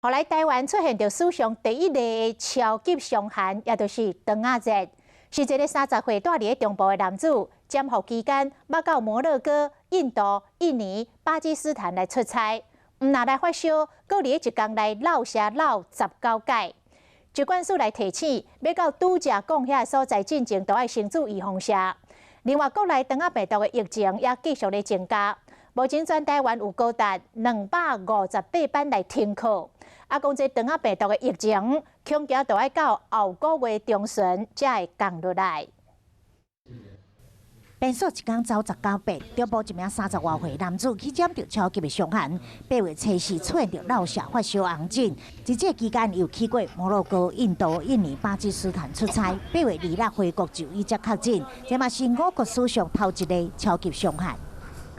予來台灣出現著史上第一例的超級傷寒，也就是腸仔熱，是一个30歲蹛佇咧中部的男子，潛伏期間捌到摩洛哥、印度、印尼、巴基斯坦來出差，毋但來發燒，閣佇咧一工內落瀉落19擺。疾管署來提醒，欲到拄才講遐所在進前，都愛先注預防射。另外，國內腸仔病毒的疫情也繼續咧增加，目前全台灣有高達258班來停課。啊，講這腸仔病毒的疫情，恐驚都愛到後個月中旬才會降落來。連續一工走19遍，中部一名30外歲男子去染著超級的傷寒，8月初四出現著落瀉發燒紅疹，佇這期間又去過摩洛哥、印度、印尼、巴基斯坦出差，8月26回國就醫才確診，這嘛是我國史上頭一例超級傷寒。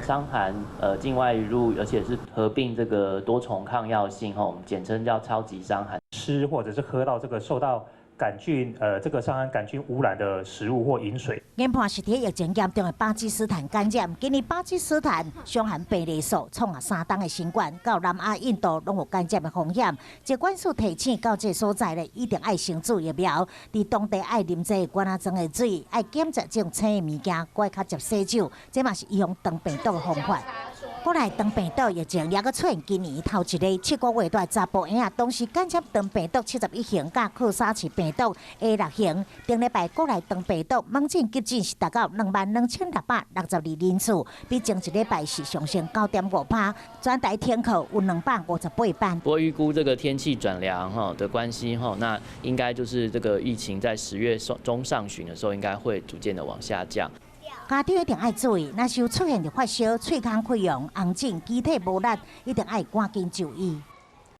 傷寒，境外移入，而且是合併這個多重抗藥性，吼，我們簡稱叫超級傷寒。吃或者是喝到這個受到桿菌，這個傷寒桿菌污染的食物或飲水。研判是佇疫情嚴重的巴基斯坦感染，今年巴基斯坦傷寒病例數創下3冬的新高，到南亞、印度攏有感染的風險。疾管署提醒，到這個所在咧，一定愛先注疫苗，佇當地愛啉這個罐仔裝的水，愛檢查這種青的物件，閣較捷洗手，這嘛是預防腸病毒的方法。國內腸病毒疫情也閣出現今年頭一例，7個月大查埔嬰仔同時感染腸病毒71型佮柯薩奇病毒 A6型。頂禮拜國內腸病毒門診急診是達到22,662人次，比前一禮拜是上升9.5%。全台停課有258班。不過預估這個天氣轉涼哈的關係哈，那應該就是這個疫情在10月中上旬的時候，應該會逐漸的往下降。家長一定愛注意，若是有出現著發燒、喙空潰瘍、紅疹、肢體無力，一定愛趕緊就醫。